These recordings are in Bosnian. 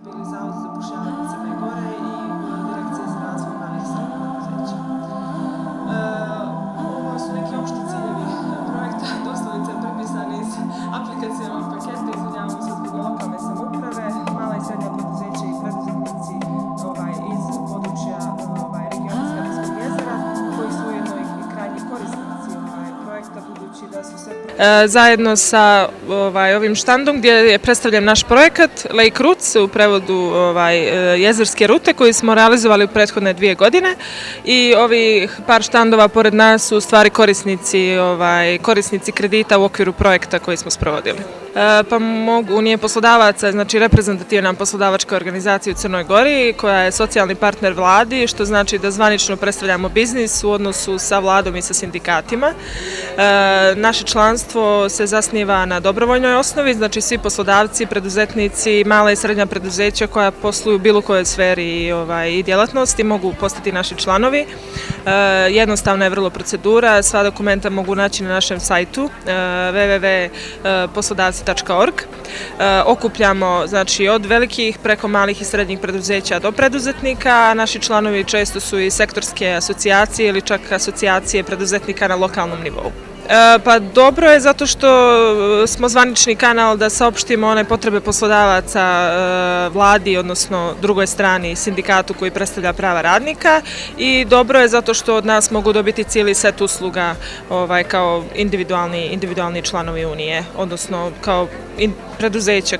bili Zavod za zapošljavanje Crne Gore i Direkcija za razvoj malih i srednjih preduzeća. Ovo su neki opšti ciljevi projekta, doslovce prepisani iz aplikacionog paketa, izvinjavamo se zbog lokalne samouprave, mala i srednja preduzeća i preduzetnici iz područja regiona Skadarskog jezera, koji su ujedno i krajnji korisnici projekta, budući da su sve... Zajedno sa ovim štandom gdje je predstavljen naš projekat Lake Routes, u prevodu jezerske rute, koji smo realizovali u prethodne 2 godine, i ovih par štandova pored nas su u stvari korisnici kredita u okviru projekta koji smo sprovodili. Pa Unije poslodavaca, znači reprezentativna poslodavačka organizacija u Crnoj Gori, koja je socijalni partner vladi, što znači da zvanično predstavljamo biznis u odnosu sa vladom i sa sindikatima. Naše članstvo se zasniva na dobrovoljnoj osnovi, znači svi poslodavci, preduzetnici, mala i srednja preduzeća koja posluju u bilo kojoj sferi i djelatnosti mogu postati naši članovi. Jednostavna je vrlo procedura, sva dokumenta mogu naći na našem sajtu www.poslodavci.org. Okupljamo znači od velikih preko malih i srednjih preduzeća do preduzetnika, a naši članovi često su i sektorske asocijacije ili čak asocijacije preduzetnika na lokalnom nivou. Pa dobro je zato što smo zvanični kanal da saopštimo one potrebe poslodavaca vladi, odnosno drugoj strani, sindikatu koji predstavlja prava radnika, i dobro je zato što od nas mogu dobiti cijeli set usluga kao individualni članovi Unije, odnosno kao preduzeće.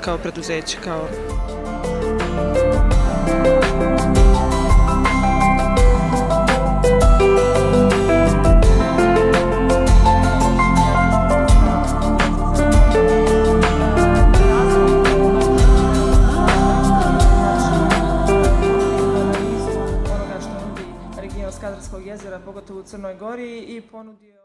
Skadarskog jezera, pogotovo u Crnoj Gori, i ponudio